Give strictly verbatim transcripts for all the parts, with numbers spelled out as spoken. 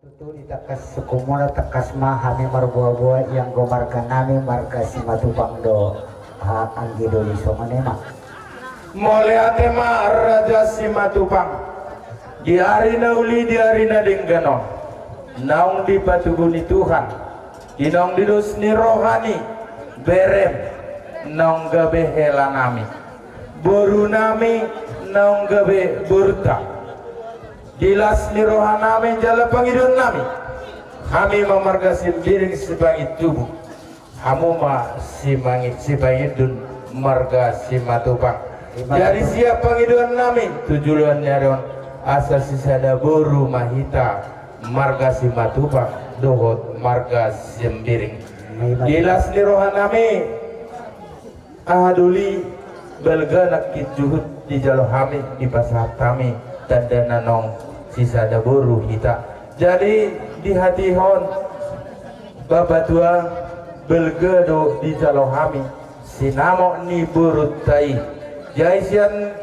Tutu di tangkas sukumuna tangkas ma hami marboaboa, ianggo marga nami marga Simatupang do. Ha, anggi doli songon i ma. Mauliate ma Raja Simatupang. Di ari na uli, di ari na denggan on, naung dipatubu ni Tuhan, di naung di dos ni roha ni berem naung gabe hela nami, boru nami naung gabe borunta, di las ni roha nami jala pangidoan nami, hami ma marga Simbiring Sipangintubu, hamu ma Simangi-, Sipanginduan marga Simatupang. Jadi siap pangidoan nami tu joloan ni ari on, asa sisada boru ma hita marga Simatupang dohot marga Simbiring. Di las ni roha nami, aha doli, balga nangkin juhut dijalo hami, dipasahat hami tanda na naung sisada boru hita. Jadi dihatihon bapatua, balga do dijalo hami sinamot ni borunta i. Jadi sian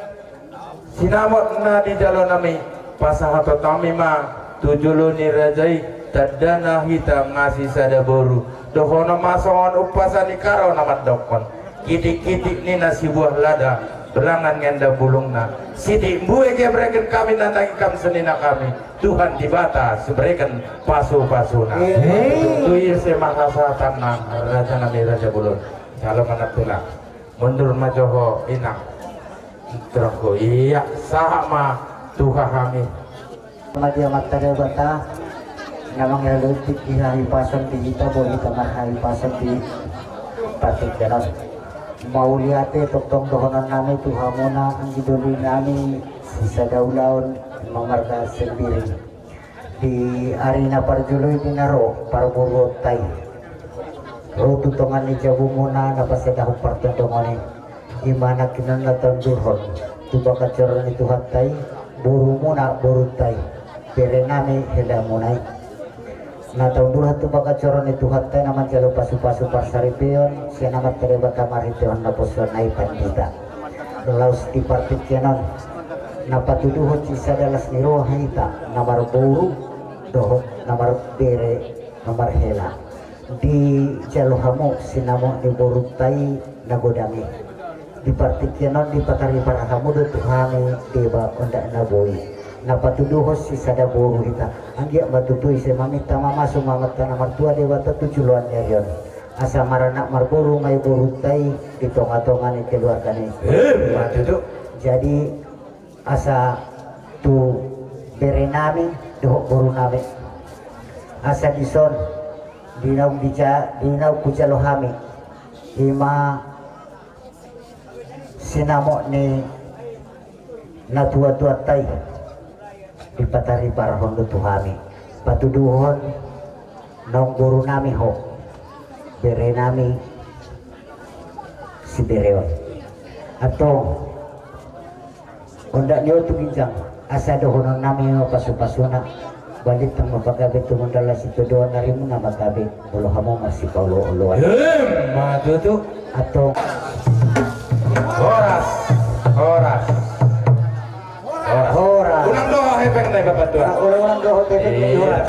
sinamot na dijalo nami, pasahaton hami ma tu jolo ni raja i tanda na hita nga sisada boru. Dohonon ma songon umpasa ni Karo na mandokkon: Kitik-kitik ninna sibuah lada, belangan ngenda bulungna. Sitik mbue gabe bereken hami, nandang ingkam seninna hami, Tuhan Debata sibereken pasu-pasuna. Tutu i ise ma hasahatan na raja nami, raja bolon. Jalo ma na tulang. Mundur ma jo ho, inang. Terangku, ia, sahat ma tu hahami. Ma di Amanta Debata na mangalului hahipason di hita, boi hita marhahipason di partingkian on. Mauliate tongtong dohonon nami tu hamuna anggi doli nami sisada ulaon, marga Simbiring. Di ari na parjolo i di na ro parboruonta i, ro tu tonga ni jabumuna na pasadahon partondongan i, i ma nangkinon na taundurhon tu bagasan joro ni Tuhanta i borumuna, borunta i, bere nami, helamuna i. Na taundurhon tu bagasan joro ni Tuhanta i na manjalo pasu-pasu parsaripeon sian Amanta Debata marhitehon naposona i pandita. Laos di partingkian on na patuduhon sisada las ni roha hita na marboru dohot na marbere, na marhela. Dijalo hamu sinamot ni borunta i na godang i. Di partingkian on dipataripar hamu do tu hami deba, ondak na boi. Na patuduhon sisada boru hita. Anggiat ma tutu i, sai maminta ma, mamasu ma Amanta na martua Debata tu joloan ni ari on, asa maranak marboru ma i borunta i di tonga-tonga ni keluarga ni. Emma tutu. Jadi asa tu bere nami dohot boru nami, asa dison di naung dija-, di naung hujalo hami, i ma sinamot ni natua-tuanta i, dipatariparhon do tu hami. Patuduhon naung boru nami ho, bere nami sibere on. Antong, ondak ni otu ginjang, asa dohonon nami ma pasu-pasuna. Balintang ma pagabe, tumundalna sitadoan, arimuna ma gabe, molo hamu marsipaolo-oloan. Emma tutu. Antong. Horas, horas. Horas. Horas. Unang dohot hepeng nai, Bapak Tuan. Unang, unang dohot hepeng nai, iya, horas.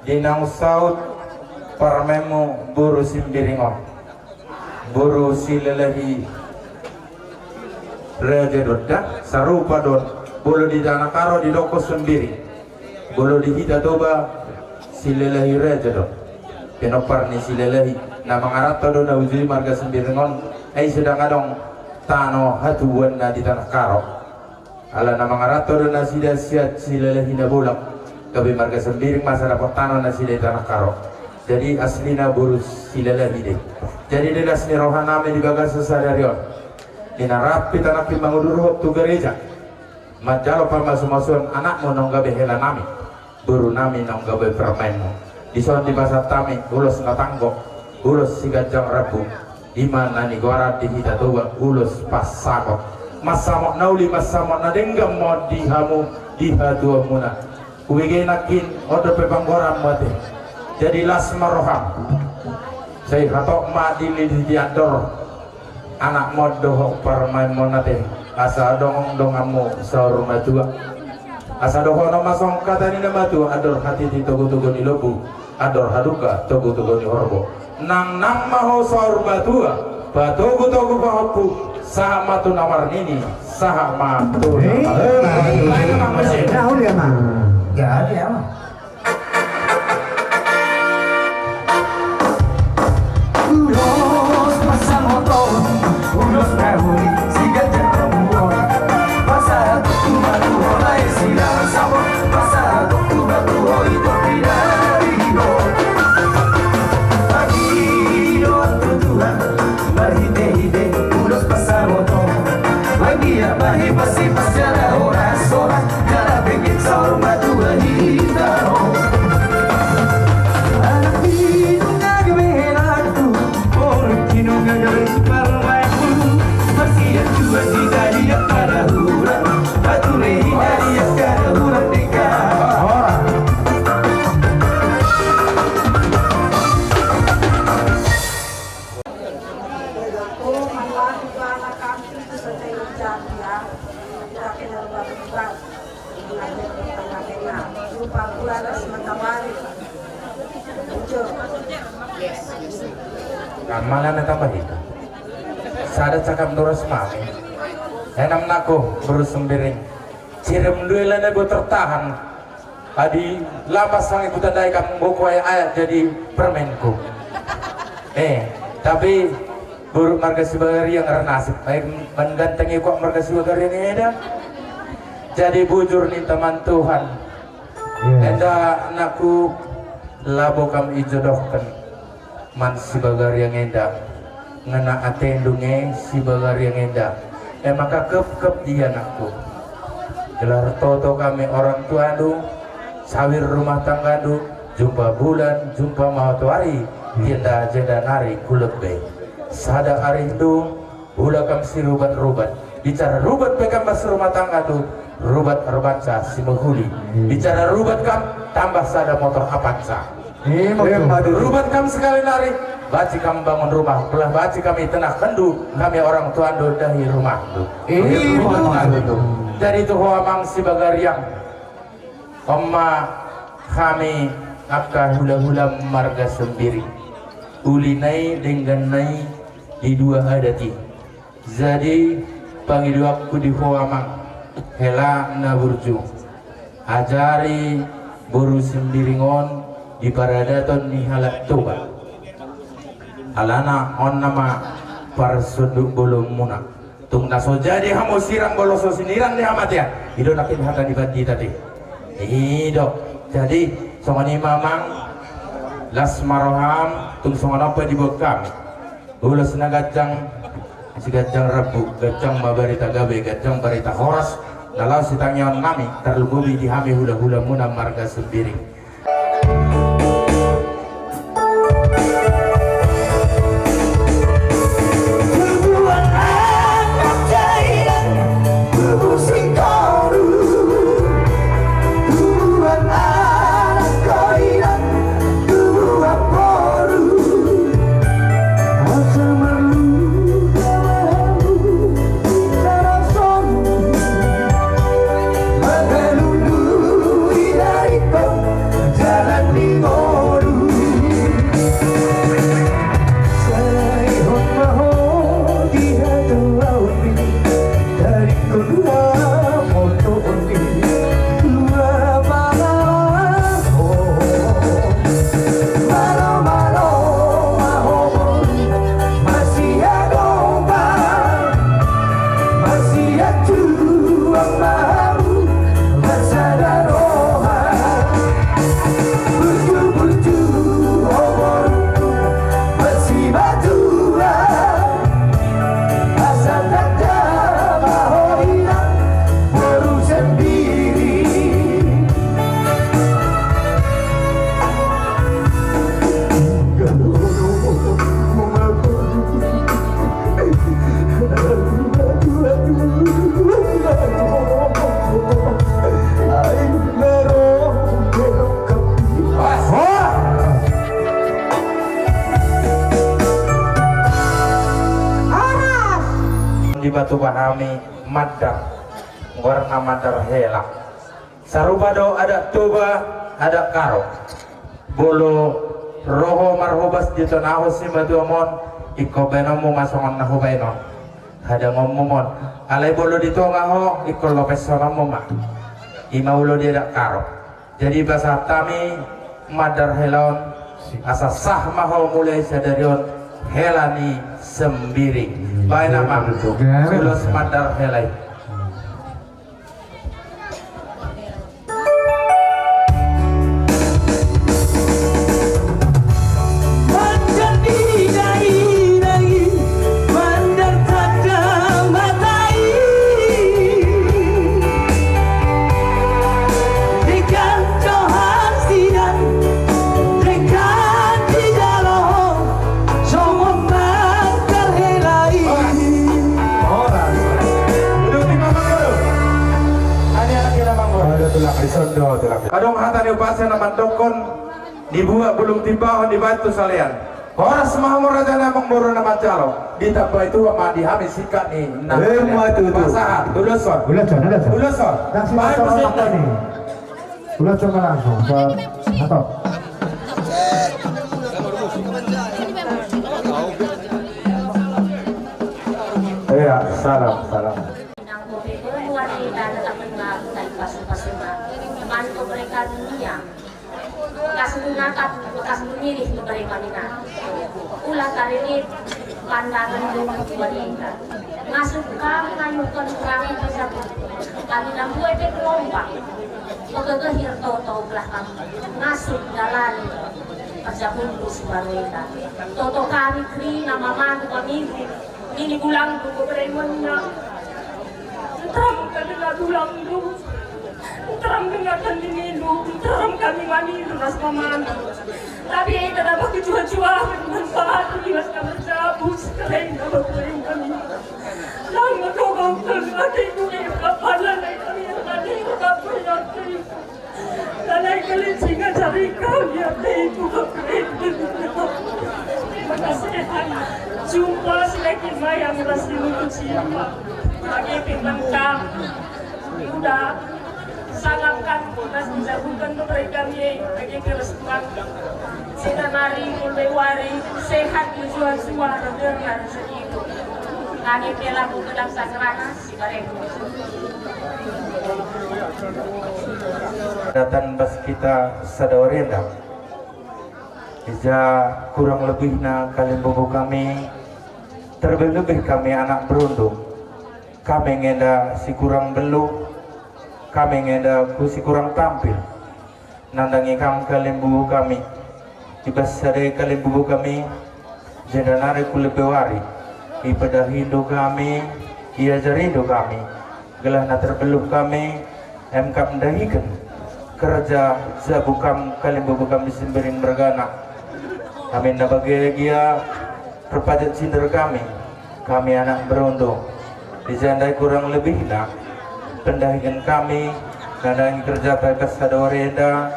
Di naung saut parumaenmu boru Simbiring on, boru Silalahi Raja do da, sarupa do on. Molo di Tanah Karo didok Simbiring, molo di hita Toba Silalahi Raja do, pinompar ni Silalahi. Na mangaranto do na uju i marga Simbiring on, ai so ndang adong tano hatubuanna di Tanah Karo. Ala na mangaranto do nasida sian Silalahi Nabolak, gabe marga Simbiring ma sada dapot tano nasida di Tanah Karo. Jadi aslina boru Silalahi do i. Jadi di las ni rohanami di bagasan sadari on, di na rap hita nangkin mangudurhon tu gareja, manjalo pamasumasuon anakmu naung gabe helanami, borunami naung gabe parumaenmu. Dison dipasahat hami ulos na tanggo, ulos siganjang rambu. I ma na nigoaran di hita Toba ulos pansamot. Mansamot na uli, mansamot na denggan ma on di hamu, di hatuaonmuna. Hubege nangkin on dope panggoaranmu ate. Jadi las ma roham. Sai hatop ma dilili di andor. Anakmu on dohot parumaenmu on ate, asa adong donganmu saur matua. Asa dohonon ma songon hata ni na matua: Andor hatiti togutogu ni lombu, andor halumpang togutogu ni horbo. Nangnang ma ho saur matua, patogutogu pahompu, sahat ma tu na marnini, sahat ma tu na marnono. Jadi, amang. Ulos pansamot on, ulos na uli, siganjang rambu on. Pasahaton tu matua lae silang samot, pasahaton tu matua i topi dari on. Pangidoan tu Tuhan, marhitehite ulos pansamot on. Anggiat ma hipas-hipas jala horas-horas, jala bengket saur matua hita on. Anak inong gabe helangku, boru inong gabe parumaenku. Marsian jual di tadi angka na hurang, pature hita di angka na hurang denggan. Kan mana na tambah hita? Sada cakap doras mami. Enam nako, boru Simbiring. Cirem duela na bo tertahan. Adi lapas sangi kutandai kam, boko ayak-ayak jadi permenku. Eh, tapi boru marga Sibagariang ernasib baik, menggantengi kok marga Sibagariang eda. Jadi bujur ninta ma Tuhan. Enda anakku, labo kam ijodohkan man Sibagariang enda, ngena atendung e Sibagariang enda. E maka kepkep dia anakku. Gelar toto kami orang tuandu, sawir rumah tanggandu, jumpa bulan, jumpa matoari, jenda-jenda nari kulebbe. Sada ari ndung, ula kam sirubat-rubat. Bicara rubat pe kam ba serumah tangga tu, rubat erbansa simahuli. Bicara rubat kam, tambah sada motor Avanza. Rubat kam sekali nari, banci kam bangun rumah, belah banci kami tenah kendu, kami orang tuandu dahi rumahndu. Jadi tu ho amang Sibagariang, on ma hami angka hulahula marga Simbiring. Ulina i, denggana i di dua adat i. Jadi, pangidoanku di ho amang, hela na burju, ajari boru Simbiring on di paradaton ni halak Toba. Alana on nama parsonduk bolonmuna. Tung na so jadi hamu sirang molo so sinirang ni hamatean. I do nangkin hata ni pandita te. I do. Jadi, songon i ma amang, las ma roham, tung songon on pe dibuat hami. Ulos na ganjang, siganjang rambu, ganjang ma barita gabe, ganjang barita horas, na laho sitangiangonnami, tarlumobi di hami hulahulamuna marga Simbiring. Di Batuba hami mandar, goarna mandar hela. Sarupa do adat Toba, adat Karo. Molo ro ho marhobas di tona ho simatuam on, ingkon baenonmu ma songon na hubaen on. Hadangonmu ma on. Alai molo di tonga ho, ingkon lopeshononmu ma. I ma ulaon di adat Karo. Jadi pasahat hami mandar hela on, asa sah ma ho mulai sadari on hela ni Sembiring. Baen amang, ulos mandar hela i. Adong hata ni umpasa na mandokkon, dibuat bulung timbahon dibaen tu salean. Horas ma hamu raja ni amangboru na manjalo, ditambai Tuhan ma di hami singkat ni na. Pasahat, uloshon. Uloshon, uloshon. Uloshon. Baen ma singkat ni. Uloshon ma langsung. Atau. Iya, salam, salam. Nang bope boru ari dana tak menang, tak pasu-pasu ma. Manto mereka dunia. Bekas menatap, bekas memilih memberi kami na. Ulah taririt, pandangan dulu kepada kita. Masuk kami ngayuhkan kami bersatu. Kami nambuat ke gelombang. Pegegehir toto belah kami. Masuk dalam perjabundu si Barweta. Toto kami kri nama manu kami. Ini bulan buku beremonnya. Entram kami na bulan buku. Teram dengarkan di Milu, teram kami mani, ras mamana. Tapi ia tidak pakai jua-jua, manfaat di mas kamar jabu, sekalian dapat beri kami. Lama kau kau kami mati, kau yang kapalan, kami yang mati, kau tak punya kau. Lalai kali singa cari kau, ya, itu kau keren. Terima kasih. Jumpa si laki mayang, ras di mulut siapa. Lagi pinggang kau. Udah. Salam kan, mas bisa bukan berbagi kami, bagi virus Tuhan. Sida nari mulai wari, sehat, menjual suara, dengar segitu. Kami pelaku gedang sangrana, si bareng. Datang bas kita sada ori enda. Ija kurang lebihna kalimbubu kami, terlebih kami anak beruntung. Kami ngenda sikurang bellu, kami ngenda ku sikurang tampil. Nandangi kam kalimbubu kami. Ibas sada i kalimbubu kami, jenda nari ku lebbe wari. Ipadahi do kami, iajari do kami. Gelah na terbelluh kami, M K mendahiken. Kerja jabu kam kalimbubu kami Sembiring mergana. Kami na bagia gia. Terpajak cinder kami, kami anak beruntung. Di janda i kurang lebihna, pendahiken kami, nandangi kerja pe bas sada ori enda,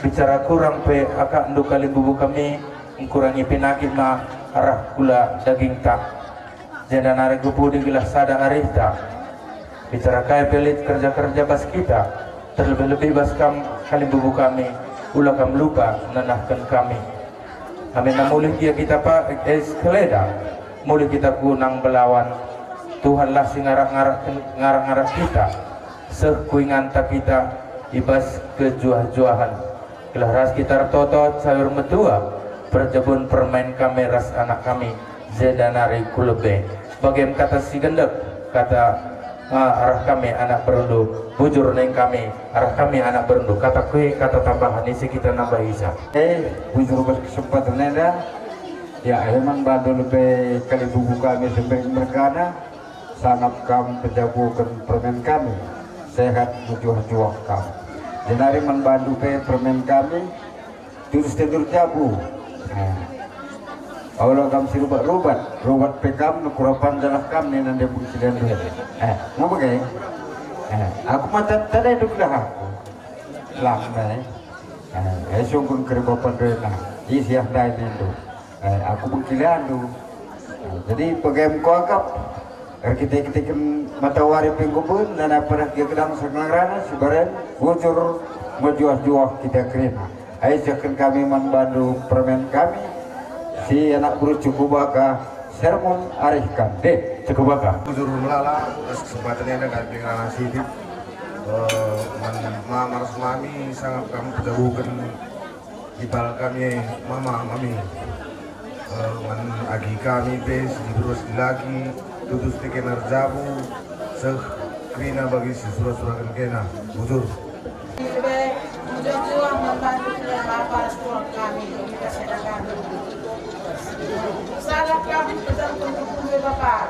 bicara kurang pe akak ndu kalimbubu kami, ngkurangi pinakit ma arah kula dagingta. Janda nari ku pudi gelah sada arihta. Bicara kai pelit kerja-kerja bas kita, terlebih-lebih bas kam kalimbubu kami, ula kam lupa nanahken kami. Kami na mulih gia kita pa es keleda, mulih kita ku nang belawan. Tuhan lah si ngarak-ngarak ngarak-ngarak kita, seh ku inganta kita, ibas kejuah-juahan. Gelah ras kita rtoto sayur metua, perjabun permain kami ras anak kami, jenda nari ku lebbe. Bagem kata si gendek, kata, ah, arah kami anak berundu, bujur naeng kami, arah kami anak berundu, kata kue, kata tambahan isi kita nambah isa. Eh, bujur bas kesempatan enda, ya, emang bandul be kalimbubu kami Sembiring mergana, sangap kam penjabuken permen kami, sehat mejuah-juah kam. Jenari manbandu pe permen kami, Terus tetur jabu. Eh. Aula kam si rubat-rubat, rubat pe kam, nukurapan jalah kam ni nande bung sidan dua. Eh, ngomong ke? Eh, aku mata tadai duk dah aku. Lam dai. Eh, eh, sungkun keribapan dua na. Isi ah dai nindu. Eh, aku bung sidan dua. Eh, jadi pegem ko akap. Erkitekiteken matauari pingkubun dan apa dah gedang segelang rana sibarani bujur mejuah-juah kita kerina. Ai siapkan kami manbandu permen kami si anak buru cukup baka sermon arihkan deh cukup baka. Bujur melala atas kesempatan ini dengan pingana sidip. Eh, man, ma, maras mami sangat kami pejabukan. Ipal kami mama mami. Eh, man agi kami pe si dua belas lagi tutus teke narjabu seh kerina bagi si sura-sura kena bujur. Ibe, bujur juang membantu kita apa suang kami kita sedang kami. Salah kami pesan untuk kami bapak.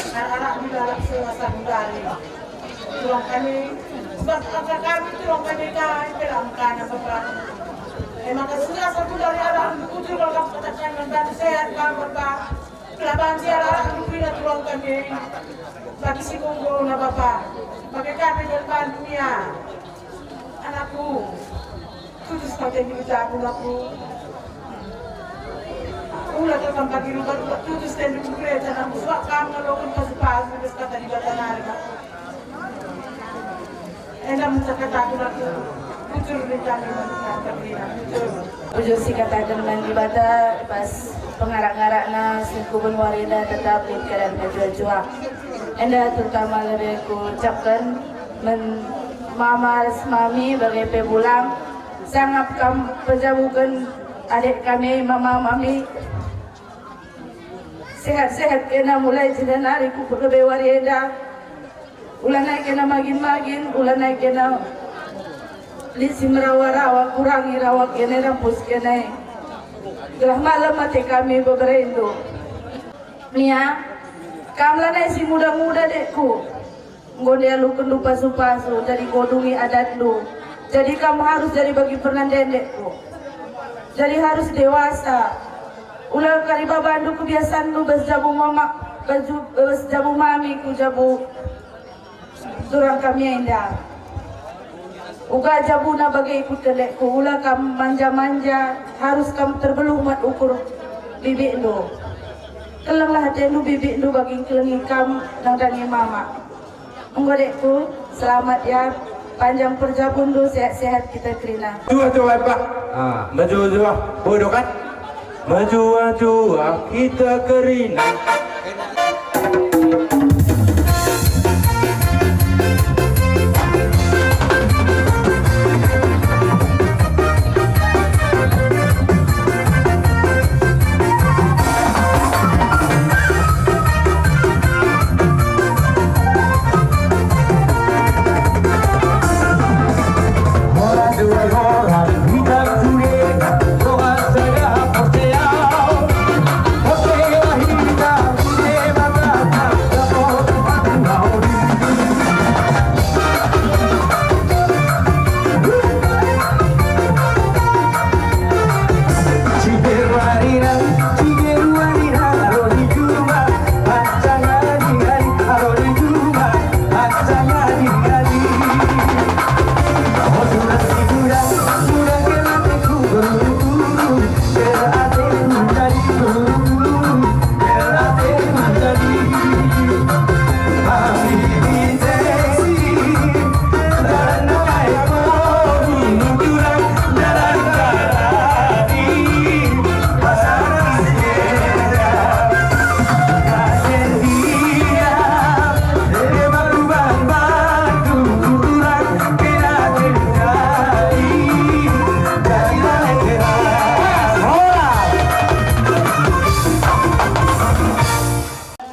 Anak-anak di dalam sewa sandari. Tulang kami, sebab kata kami tulang kami kai pelang kana bapak. Eh, maka sudah satu dari anak bujur kalau kata kami membantu sehat bang bapak. Kelaban si anak bujur tulang kami. Bagi si konggo na bapak. Pakai kami dan bantu ya. Anakku. Tutus pakai di ucapan aku. Ula tu tampak di rumah tutus dan di gereja dan suak kamu lakukan pasu-pasu terus kata di batang hari. Enda mencakap aku laku. Bujur di kami mencakap di bujur. Bujur si kata dengan di bata pas pengarak-ngarakna singkubun warina tetap di keadaan berjuang-juang. Enda terutama lebih ku ucapkan men mama ras mami bagai pe bulang. Sangap kam pejabukan adek kami mama mami. Sehat-sehat kena mulai jina nari ku pegawai warienda. Ula naik kena magin-magin, ula naik kena lisi merawa-rawa kurangi rawa kena rampus kena. Gelah malam mati kami beberendo. Nia, kam lanai si muda-muda dekku. Nggo dialuhon du pasu-pasu, jadi godungi adat du. Jadi kam harus jadi bagi pernah dendekku. Jadi harus dewasa. Ula kari babandu kebiasaan du bas jabu mama, bas jabu mami ku jabu. Surang kami enda. Uga jabuna bagai ikut kelekku ula kam manja-manja harus kam terbeluh mat ukur bibikndu. Kelenglah hatendu bibikndu bagi kelengi kam nang dangi mama. Enggo dekku, selamat ya. Panjang perjabundu sehat-sehat kita kerina. Dua dua pak. Ah, maju dua. Bodoh kan? Majuah-juah hita kerina.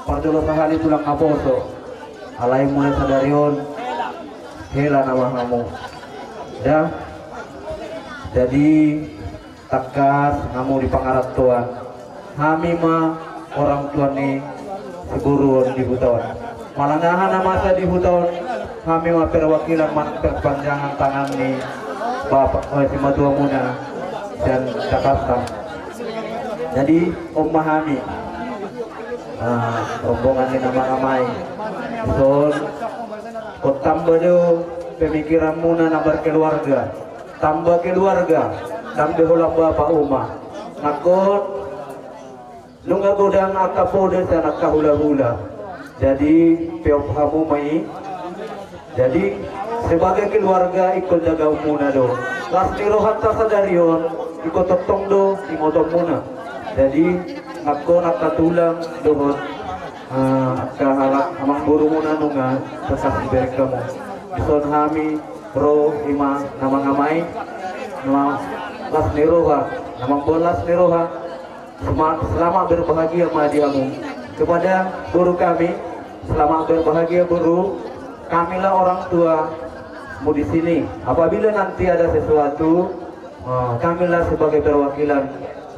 Parjolo sahali tulang naposo. Alai mulai sadari on hela nama hamu. Dah. Jadi tangkas hamu di pangarantoan. Hami ma orang tua ni siboru on di huta on. Manang aha na masa di huta on, hami ma perwakilan manang perpanjangan tangan ni bapak, eh, simatuamuna sian Jakarta. Jadi on ma hami. Ah, rombongan ni na mangamai. Dison, tamba do pemikiranmuna na berkeluarga. Tamba keluarga, tamba holan bapa, uma. Nangkon, nunga godang angka poda sian angka hulahula. Jadi, peop hamu ma i. Jadi, sebagai keluarga ingkon jagaonmuna do. Las ni rohanta sadari on, ingkon tongtong do ibotomuna. Jadi, nangkon angka tulang dohot, eh, angka halak amangborumuna nunga tangkas dibereng hamu. Dison hami ro ima na mangamai, na las ni roha, na mamboan las ni roha. Sema-, selamat berbahagia ma di hamu. Kepada boru kami, selamat berbahagia boru. Kamilah orang tuamu di sini. Apabila nanti ada sesuatu, eh, kamilah sebagai perwakilan,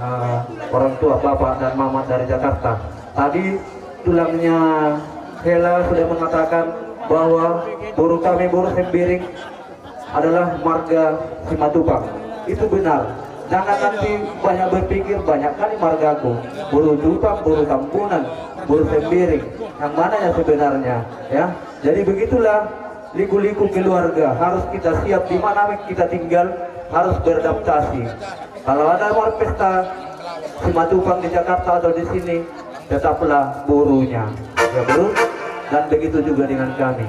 eh, orang tua bapak dan mama dari Jakarta. Tadi tulangnya Hela sudah mengatakan bahwa boru kami, boru Sembiring, adalah marga Simatupang. Itu benar. Jangan nanti banyak berpikir, banyak kali margaku. Boru Tupang, boru Tambunan, boru Sembiring. Yang mana yang sebenarnya, ya? Jadi begitulah liku-liku keluarga. Harus kita siap di mana kita tinggal, harus beradaptasi. Kalau ada marpesta Simatupang di Jakarta atau di sini, tetaplah borunya. Ya, boru. Dan begitu juga dengan kami.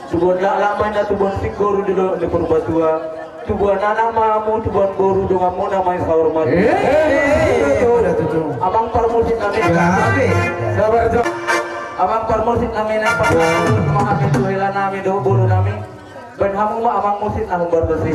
Tubuan lakman na tubuan singkoru di, di Purbatua. Tubuan anak ma hamu, tubuan boru donganmuna ma i saur matua. Eh, betul, betul. Amang parmusik nami. Ya, oke. Sabar, Jo. Amang parmusik nami na, Pak. Ya. Maaf, itu hela nami, do boru nami. Baen hamu ma amang musik na hombar tusi.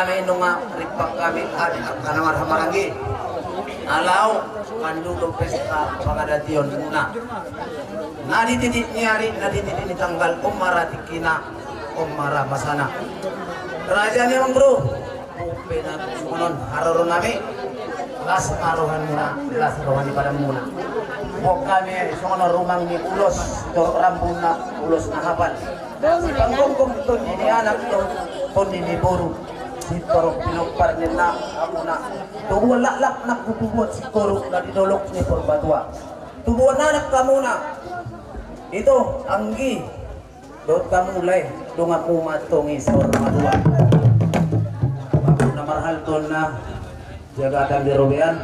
Hami nunga rimpang hami, hami angka na marhahamaranggi. Alai, kan dulu pesta pangadationmuna. Na di titik ni ari, na di titik ni tanggal, on ma ra tingkina, on ma ra masana. Raja ni amang boru, upe na songon on haroronami, las ma rohanmuna, las roha ni padanmuna. Boan hami songon on rumang ni ulos, torop rambuna, ulos na hapal. Panggonggong tondi ni anak dohot tondi ni boru, sitorop pinompar ni hamuna. Tubuan laklak nang tubuan singkoru na di dolok ni Purbatua. Tubuan anak hamuna. Ito, anggi, dohot hamu lae, donganmu ma tong i saur matua. Hamuna marhalto na jagatan di robean.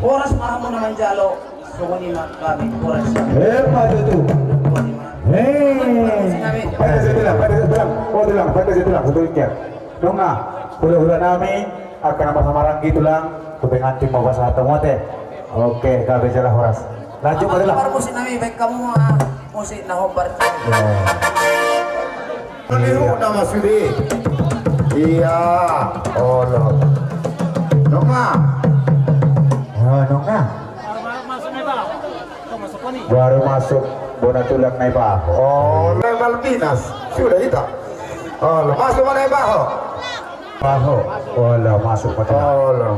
Horas ma hamu na manjalo, songon i ma hami, horas. Emma tutu. Songon i ma. Hei. Pada saya bilang, pada saya bilang. Oh, bilang, pada saya bilang, satu ikat. Nunga, hula-hula nami, angka na marhahamaranggi tulang, tu pengantin ma pasahat hamu ate. Oke, gabe jala horas. Lanjut, Pak Tulang. Musik nami, baen hamu, ah, musik na hombar. Ya. Liu nama sude. Iya, olo. Nunga. Ya, nunga. Baru masuk bona tulang Naibaho. Olo, Malvinas. Sudah hita. Olo, masuk ma Naibaho. Baho. Olo, masuk ma tulang. Olo.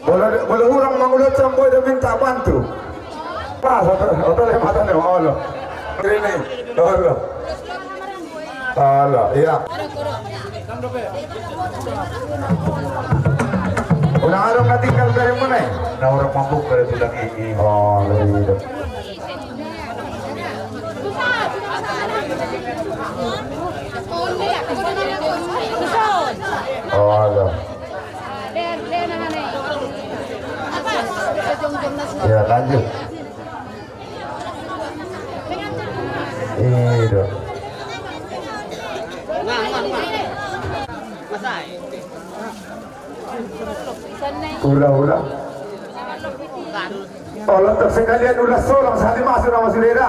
Molo, molo hurang mangulahon, boi do minta bantu. Pas, oto, oto le mata ne, olo. Ini, olo. Olo, iya. Unang adong na tinggal dari mana? Na orang mampu dari tulang ini. Olo, iya. Olo. Ya, lanjut. Iya. Hula-hula. Olo, sekalian ulas solang, sahali masuk nama sude da.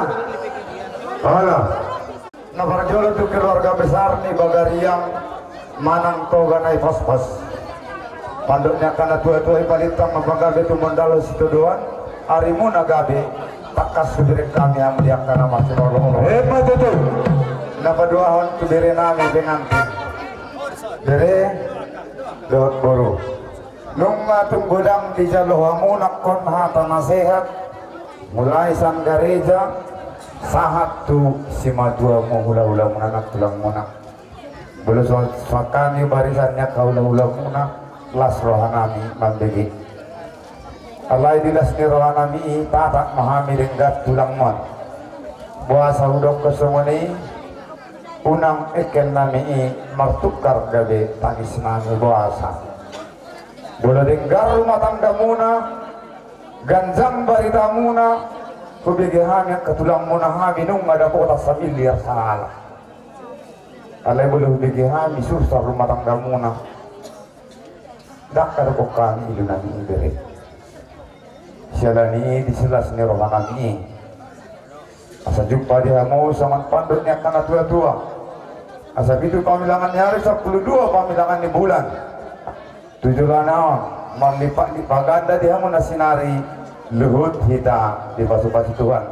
Olo. Na parjolo tu keluarga besar ni Bagariang manang Toga Naipospas. Pandok ni angka na tua-tua i, palintang ma panggabe tu mondal sitadoan, arimuna gabe, tangkas tu bereng hami hamu di angka na marsinolong-nolong. Emma tutu. Na paduahon tu bere nami pengantin. Bere dohot boru. Nunga tung godang dijalo hamu nangkon hata na sehat, mulai sian gareja sahat tu simatuamu, hula-hulamuna nang tulangmuna. Molo so, so hami barisan ni angka hula-hulamuna, las rohanami mambege. Alai di las ni rohanami i, tatak ma hami denggan tulangmon. Boasa hudokkon songon i? Unang engkel nami i martukar gabe tangisnami, boasa? Molo denggan rumah tanggamuna, ganjang baritamuna, hubege hami angka tulangmuna, hami nunga dapotan samiliar sahalak. Alai molo hubege hami sursar rumah tanggamuna, ndang hadok hami ilu nami i, bere. Siala ni i, di las ni rohanami i, asa jumpa di hamu songon pandok ni angka na tua-tua. Asa pitu pamilangan ni ari, sampulu dua pamilangan ni bulan. Tu joloan on, marlipat-lipat ganda di hamu na sinari, luhut hita dipasu-pasu Tuhan.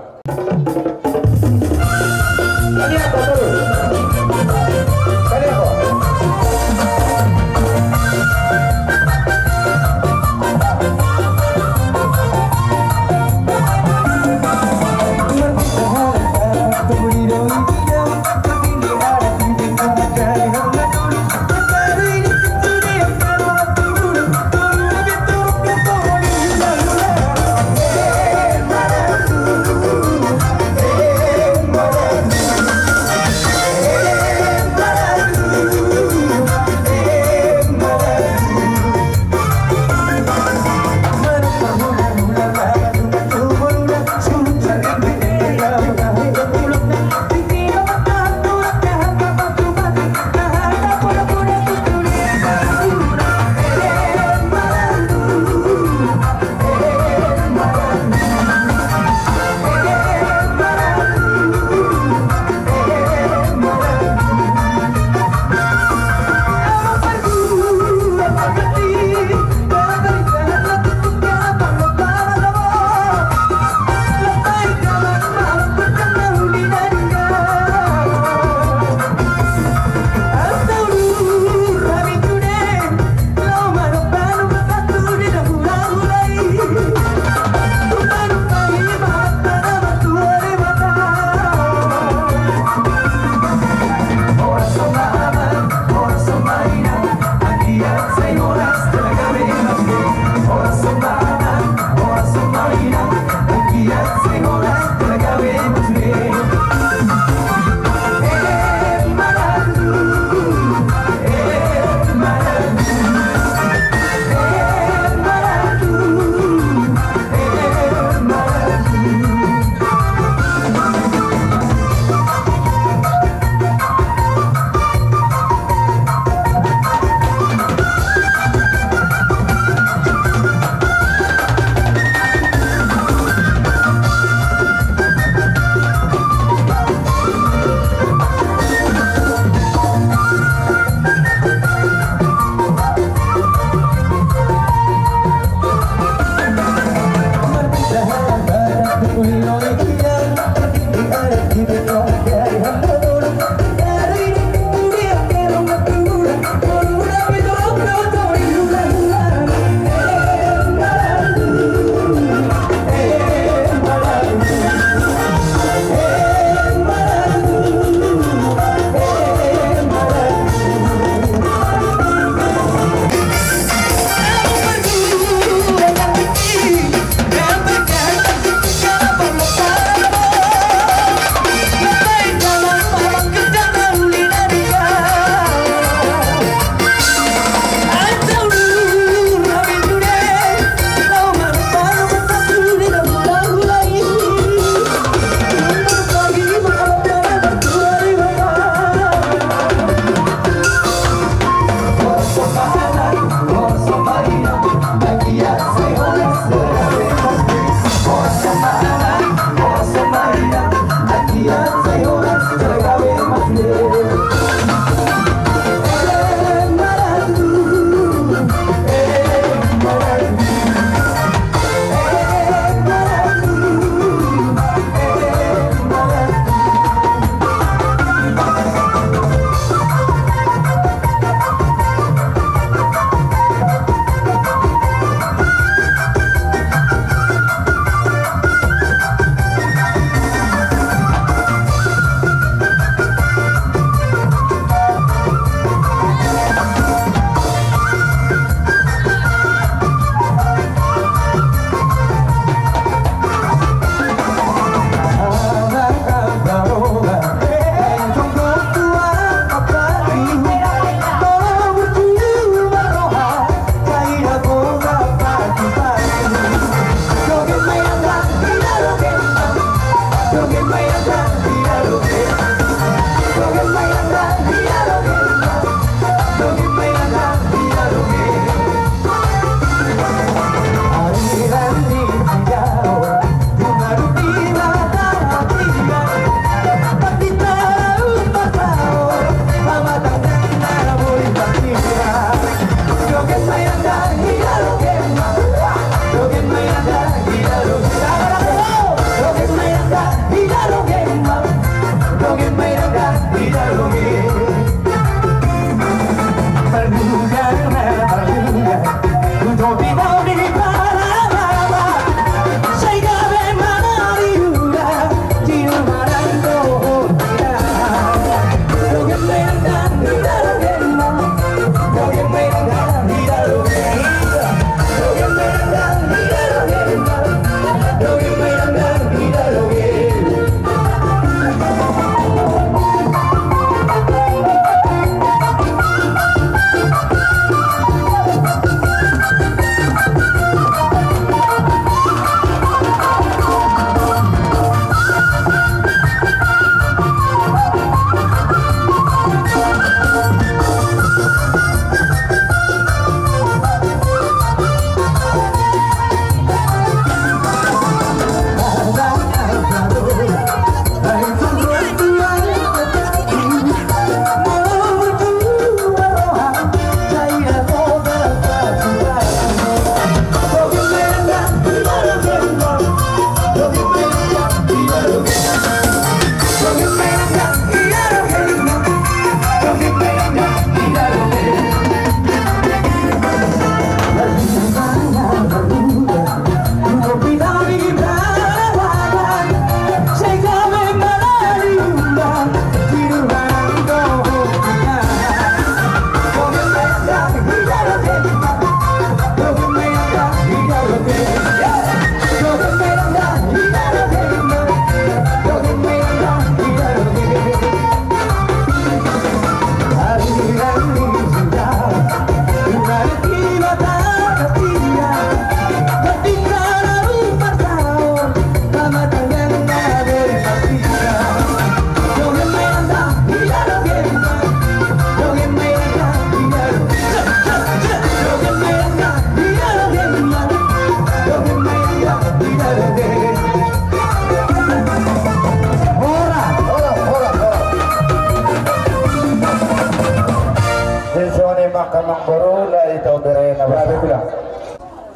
Jadi songon i ma amangboru, lae, ito bere na basa.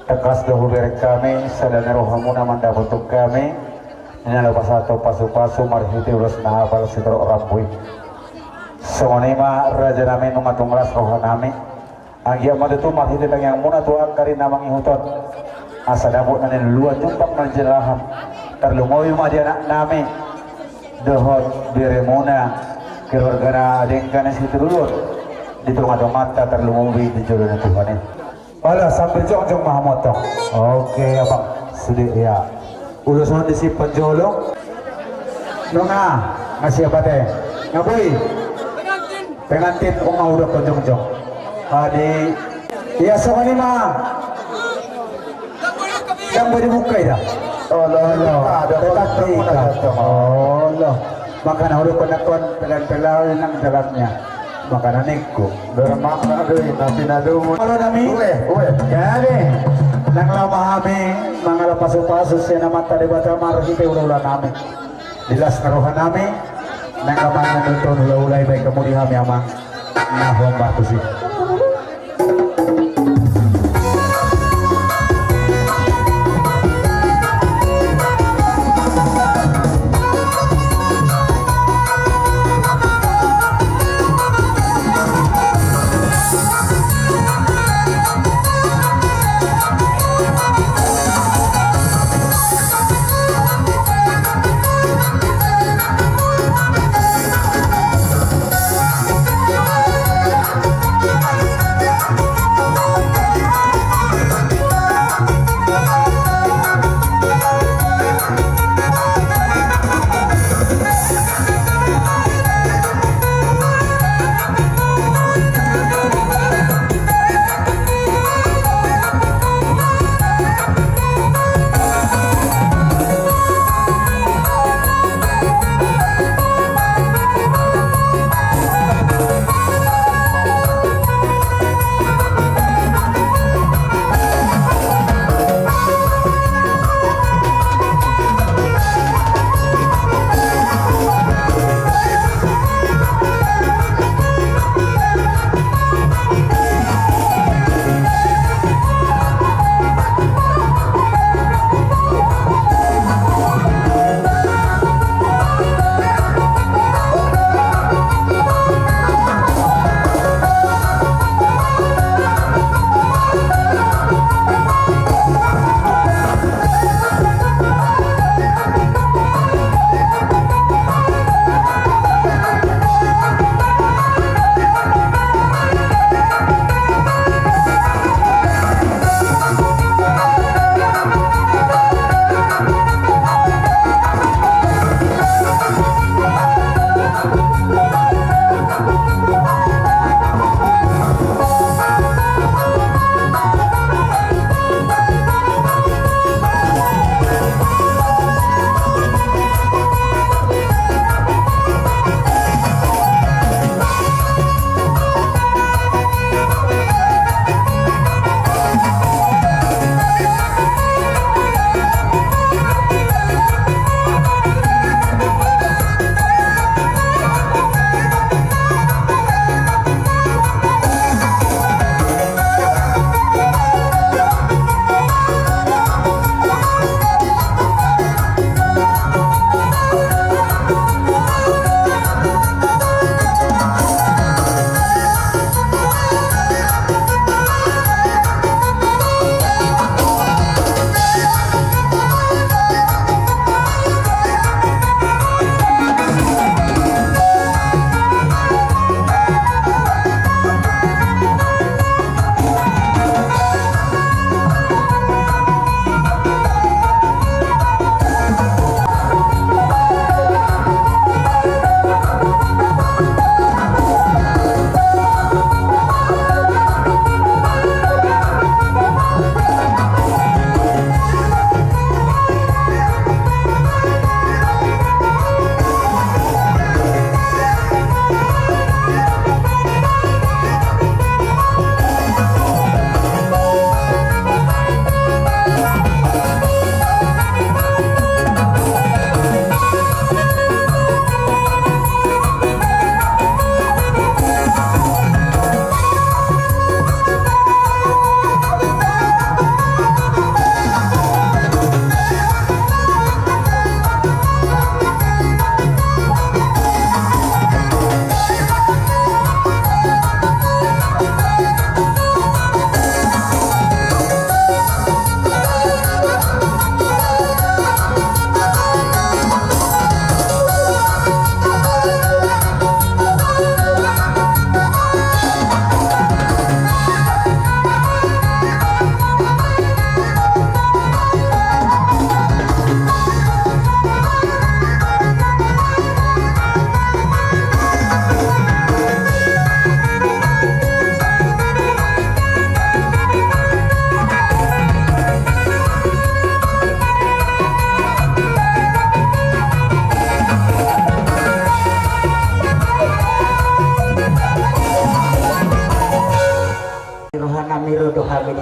Tangkas do hubereng hami sada ni rohamuna mandapothon hami. Ninna do pasahathon pasupasu marhite ulos na hapal sitorop rambu i. Songon i ma raja nami, nunga tung las roha nami. Anggiat ma tutu marhite tangiangmuna tu angka ari na mangihut on, asa dapot na niluluan, jumpang na jinalahan. Tarlumobi ma di anak nami dohot beremuna, keluarga na denggan ni Sitorus on, di tongatonganta, tarlumobi di jolo ni Tuhan i. Pala sambil jongjong ma hamu antong. Oke, abang. Sude, ya. Ulos on disimpan jolo. Nunga, nga siap ate. Nga boi. Pengantin, o, nga udokkon jongjong. Adi. Ia, songon i ma. Ndang boi dibuka ida. Olo, olo. Tetap diikat. Olo. Makana udokkon nangkon pelan-pelan nang dalamnya. Makana ningku. Bermakna do i, tapi na do mu. Olo nami. Ue, ue. Jadi, nang laho ma hami mangalap pasupasu sian Amanta Debata marhite ulaula nami. Di las ni roha nami, nang mangan do ulaula i, baen hamu di hami amang. Na hombar tusi.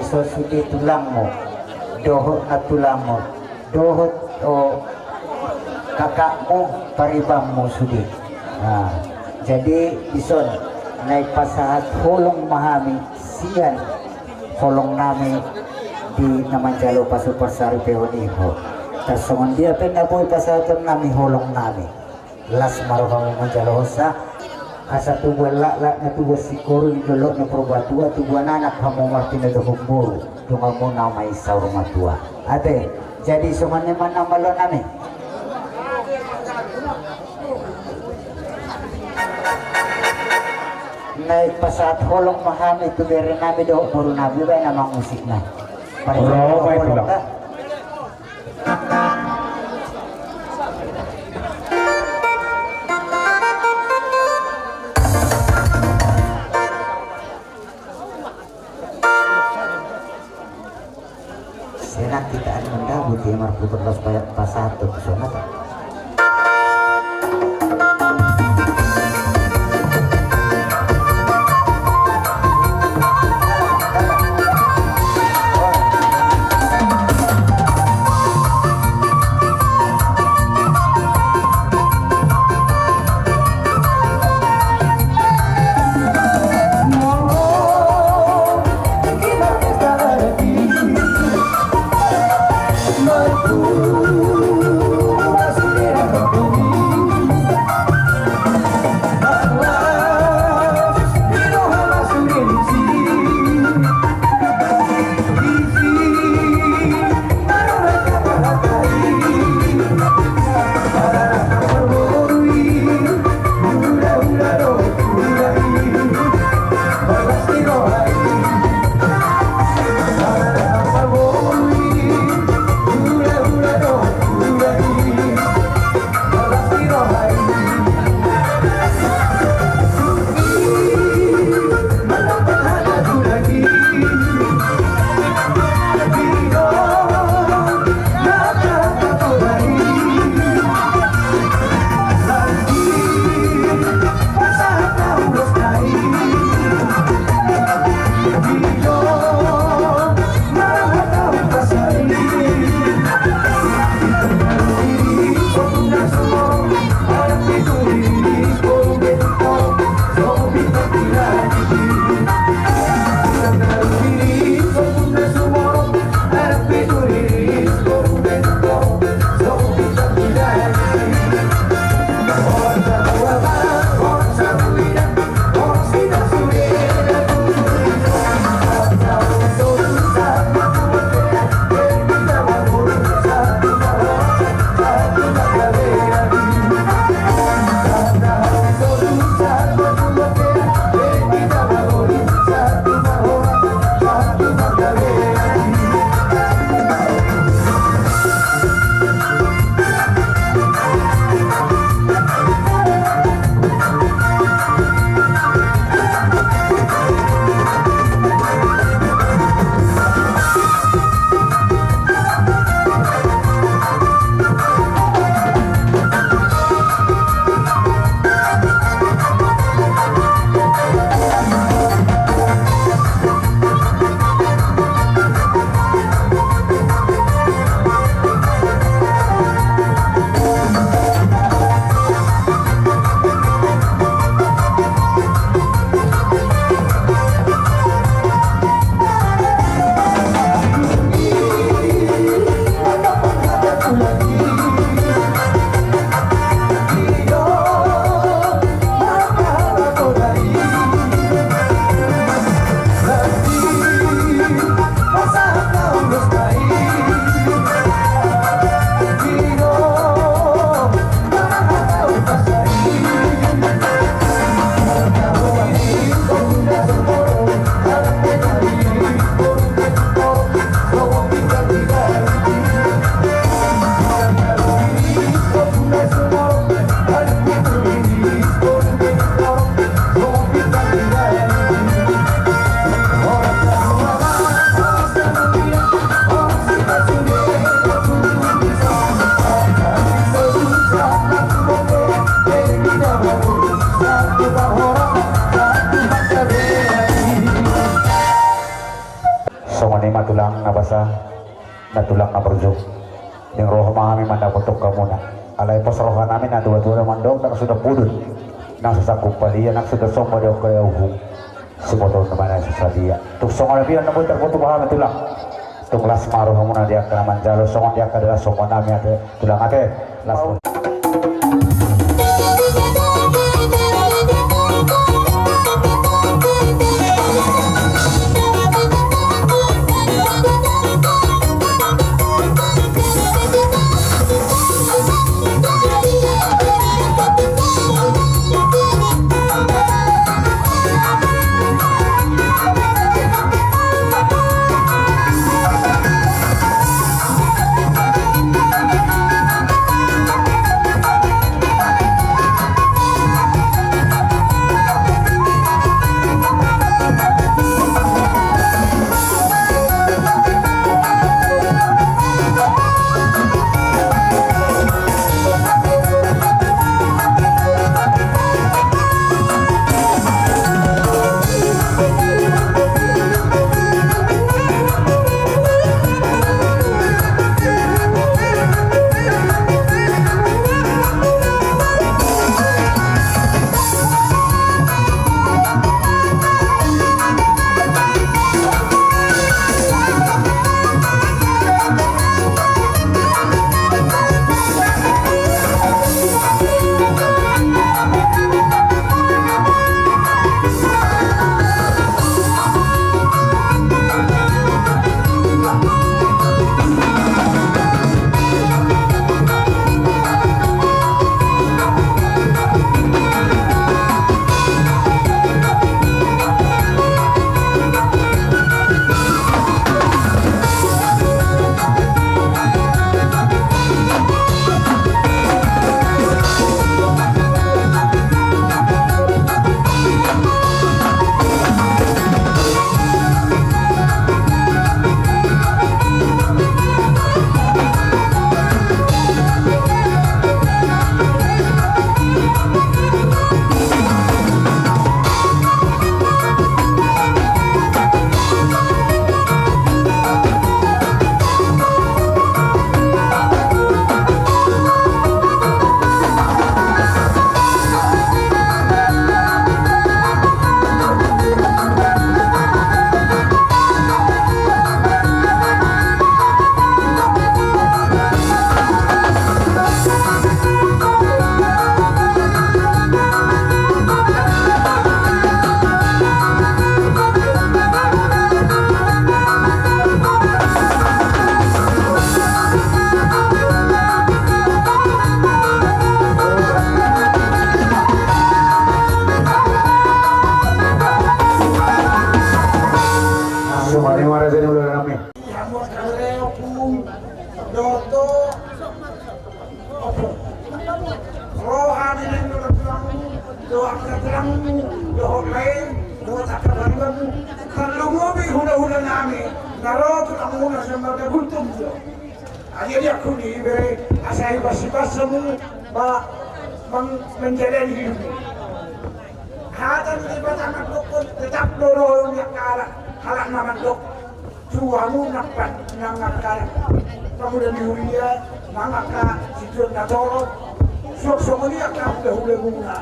So sude tulangmu dohot nantulangmu dohot, o, kakakmu, paribanmu sude. Nah, jadi dison naeng pasahat holong ma hami sian holongnami di na manjalo pasu parsaripeon i, ho. Tarsongon dia pe na boi pasahatonnami holongnami. Las ma rohamu manjalohonsa, asa tubuan laklak na tubuan singkoru, di dolok na Purbatua, tubuan anak hamu martinodohon boru, donganmuna ma i saur matua. Ate, jadi songon i ma na malo nami. Naeng pasahat holong ma hami tu berenami dohot borunami, baen ma musik nai. Olo, baen, holong, tulang. Senang kita akan mendapat dia marputar los payak pasahat tu sana. Na basa, na tulang na burju. Naeng ro ma hami mandapothon hamuna. Alai pos roha nami na tuatua do mandok, nang suda pudun, nang so sangkup palia, nang suda somba di angka uhum. Siboto na mana so sadia. Tung songon i pe na boi tarpatupa hami tulang. Tung las ma rohamuna di angka na manjalo, songon di angka dalan somba nami ate. Tulang ate. Las. Sumari mara jadi ulang nami. Ia mo kaleopung doto opo. Roha ni nendo na tulangmu, dohot na tulangmu, dohot lae, dohot angka baruamu. Tarlumobi hulahula nami na ro tulangmuna sian marga Guntung do. Adia dia kuni bere asa i basi basamu ba manjalani hidupmu. Hata ni Debata mandok tetap do roha ni angka halak, halak na mandok. Tu hamu nang angka pamuda ni huria, nang angka situan na torop, suang songon i angka hulahula muna,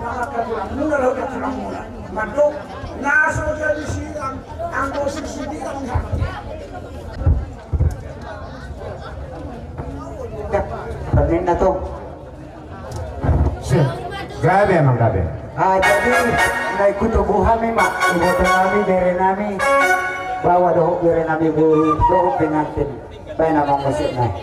nang angka tulang muna, laho na tulang muna. Mandok na so jadi sirang, anggo sisibirang ni hata. Pernah tu. Gabe amang gabe. Ah, jadi na ingkon tubu hami ma, iboto nami, bere nami, baoa dohot bere nami boru, dohot pengantin. Baen amang musik nai.